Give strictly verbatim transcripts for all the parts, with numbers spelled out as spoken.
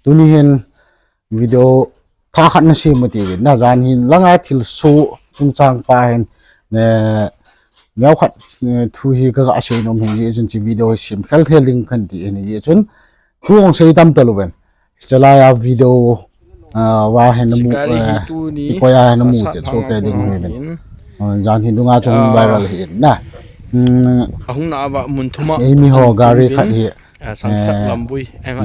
Tuni hin video thah khat nasem u tiu vin, na jan hin langa thilsoh chungchang pa hin, eh, neokhat, eh, thu hi kaga sei nom hin jeh chun hiche video hi sem khel thei ding kahin ti hin jeh chun thu hung sei tam talou vin. Hiche laiya video, ah, va hin namu, eh, koi a hin namu chet soh kei ding u hi vin. Ah, jan hi dunga chu viral hi in na. Hmm, eimi ho gari khat hi, eh,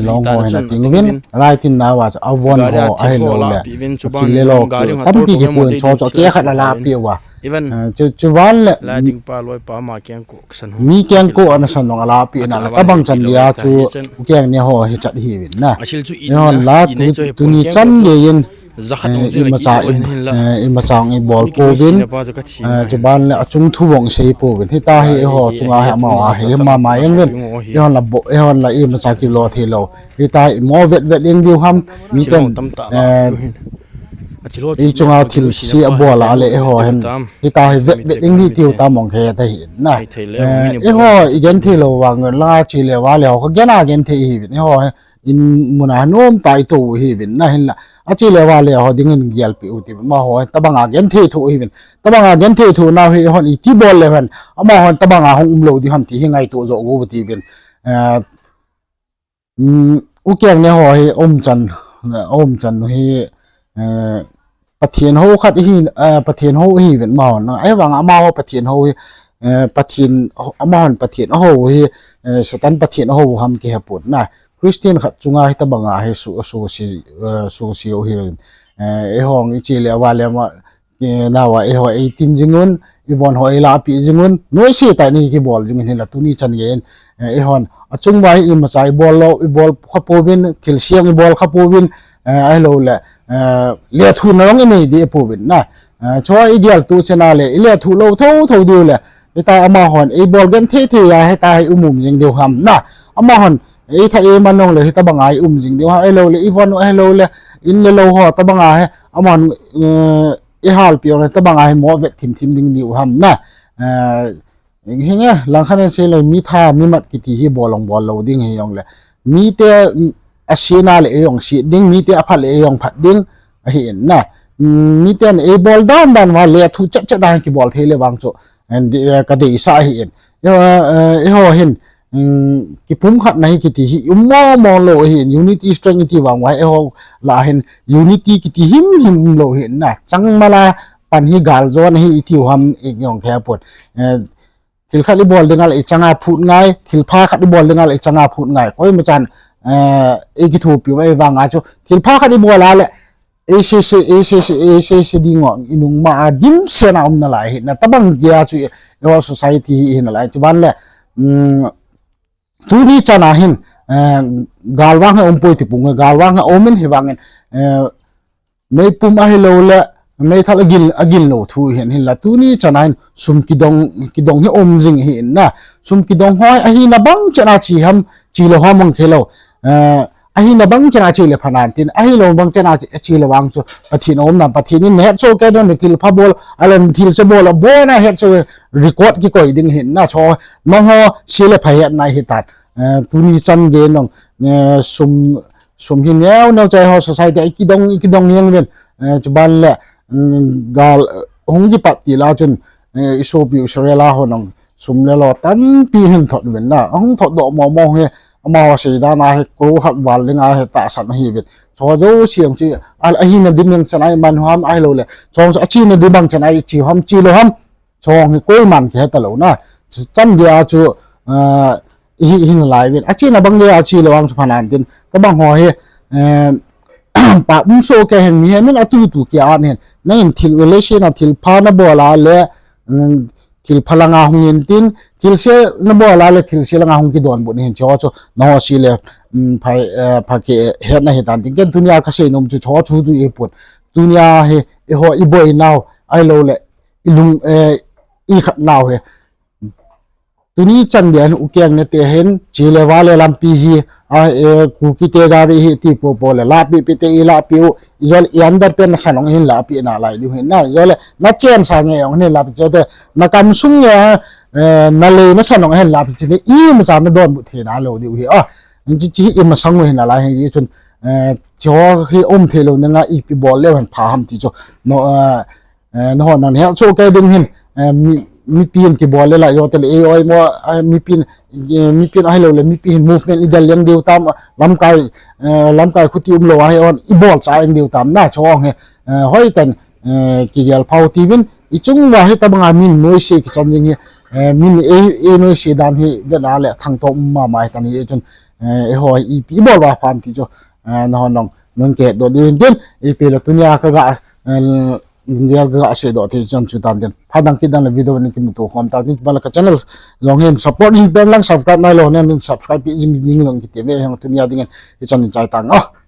Longho hin ating uvin, alai tin nauva chu avon ho ahilouleh, achil le lo tampi kipu in chu chu akeh khat alahpeh uva. Eh, chu, chuban le mi kengkoh ana san jong alahpeh in ala, tobang chan dia chu ukeng ne ho hi chat hiuvin na. Eihon la tu, tuni chan geiyin, eh, imacha in, eh, imacha jong ibol pouvin, eh, chuban le achung thu bong isei pouvin. Hitia hi eiho chunga hi amaho ahi mama jeng uvin. Eihon la bo, eihon la imacha kilo theilou. Hitia imo vetvet jeng diu ham, miten, eh, ichunga thilse abol a le eiho hin hitia hi vetvet jeng ding tiu tam ong khe ta hi na. Eh, eiho igenthei lou vang la che le vale ho kagena genthei hiuvin. Eiho in muna nomtah itou hiuvin na, hinla ache le vale ho dingin gelpeh u ti, amaho tobanga genthei thoh hiuvin. Tobanga genthei thoh nau hi eihon iti bol leu hen amahon tobanga hung umlou diu ham ti hi ngaito joh u tiuvin. Eh, um, ukeng ne ho hi umchan, umchan hi, eh, Pathen hou khat hi, eh, Pathen hou hiuvin amahon. Ahivanga amaho Pathen hou hi, eh, Pathen, amahon Pathen ahou hi, eh, Satan Pathen ahou ham kihepon na. Christian khat chunga hi tobanga hi su, suse, eh, suse u hiuvin. Eh, eihon iche le vale ma, eh, nauva eiho eitin jing un, ivon ho eilahpeh jing un, noise tah in kibol jing un hinla tuni chan geiyin, eh, eihon achung uva hi imacha ibol lou, ibol kha pouvin, thilse jong ibol kha pouvin, eh, ahilouleh, eh, lethuhna jong inei deh pouvin na. Eh, chu igel tu chena le ilethuh lou thotho diu le, hitia amahon eibol genthei thei a hitia hi um um jing diu ham na. Amahon eithat eiman jong le hitobanga hi um jing diu ham, ahilouleh ivon u ahilouleh in le lou ho tobanga hi amahon, eh, ihalpeh u le tobanga hi mo vet thimthim ding diu ham na. Eh, hinge langkhat in sei le mi tha mi mat kiti hi bol jong bol lou ding hijongle, mite, mm, asena le eijong se ding, mite aphat le eijong phat ding ahin na. Mm, miten eibol dan dan uva lethuh chet chet a kibol thei le vang chu, eh, kadeisah ahin. Eiho, eh, eiho hin, um, kipumkhatna hi kiti hi um momo lou ahin, unity strength iti vang uva eiho lah hin unity kiti himhim umlou ahin na. Changmala pan hi galjona hi itiu ham ijong khepon. Eh, thil khat ibol dinga le ichanga phut ngai, thilpha khat ibol dinga le ichanga phut ngai. Koimachan, eh, ikithopi uva vanga chu thilpha khat ibol a le eisei sei, eisei sei, eisei sei ding u inung ma a dimset a um nalai ahi na, tobang geiya chu eiho society hi ihi nalai. Chuban le, um, tuni chan a hin, eh, galvang hi aumpoi tipung, galvang hi aum in hivangin, eh, meipum ahilouleh meithal agin, agin lou thu ahin, hinla tuni chan a hin sum kidong, kidong hi aum jing ahin na. Sum kidong ho ahina bang chan a che ham, chelou ham hung thei lou. Eh, ahina bang chan a che le phanan tin, ahilou bang chan a che, che le vang chu Pathen aum nam, Pathen in nahetsoh kei diu, nathilpha bol, ahilouleh nathilse bol, aboina hetsoh, record kikoi ding ahin na, chu nangho se le pha hetna ahitan. Eh, tuni chan gei nong, eh, sum, sum hi neo neo chai ho society a ikidong, ikidong jeng uvin, eh, chuban le, mm, gal, eh, hung kipat til a chun, eh, isopi u Israel a ho nong, sum le lo tampi ahin thot uvin na, ahung thot doh momo hi, amaho seidan a hi, crore khat val ding a hi tahsan ahiuvin. Chu jouse jong chu, a, ahina dim bang chan a iman u ham ahilouleh, chu jong chu achena dim bang chan a iche u ham, chelou ham, chu jong hi koiman kihe talou na. Chu chan geiya chu, ah, ihi, ihi nalai uvin. Achena bang geiya chelou vang chu phanan tin, tobang ho hi, eh, pa um soh kei hin, mihem in atutu kia an hin, nangin thil relation a thilpha nabol a le, mm, thilpha langa hung in tin, thilse nabol a le thilse langa hung kidonbut in, chu chu nangho se le, mm, pha, eh, pha kihetna ahitan tin, ken tunia kasei nom chu chu chu tu ipun. Tunia hi eiho iboinau ahilouleh ilung, eh, ikhatnau hi tuni chan geiya hin ukeng nete hin che le vale lampi hi, a, eh, Kuki te gari hi ti popo le lahpeh peh te ilahpeh u, ijole i underpant nasan jong ihin lahpeh nalai diu ahin na, ijole nachen sa nge jong ihin lahpeh chete, nakamsung nge, eh, nalei nasan jong ihin lahpeh chete, imacha nadonbut thei nalou diu ahi, a, hiche, hiche hi imasang u ahi nalai hi chun, eh, chu hi um thei lou nanga ipi bol leu hen pha ham ti chu. No, eh, eh, nahon nang hel chu kei ding hin, eh, mi, mipi in kibol le la jo te le, eh, oi mo, eh, mipi in, eh, mipi in ahilou le, mipi hin movement i del leng diu tam, lamkai, eh, lamkai khuti um lou ahi on, i bol cha eng diu tam, na chu hong he, eh, hoi tan, eh, kigel phau tivin, i chung uva hi tabanga min noise kichan ding hi, eh, min ei, ei noise dan hi vet a le thangtom mama hi tan hi chun, eh, eiho ipi i bol uva pha ham ti chu, eh, nahon nang, nang kihet doh diu hin tin, ipi le tunia ka ga, eh, lunggel ka ga sei doh thei chan chu tan tin. Pha dang kit dang le video nin kimuto khom ta tin, bala ka channel jong hin support jing pen lang subscribe nai lou nin subscribe pi jing ding jong kiti ve hang tunia dingin, i chan in chai tang, ah.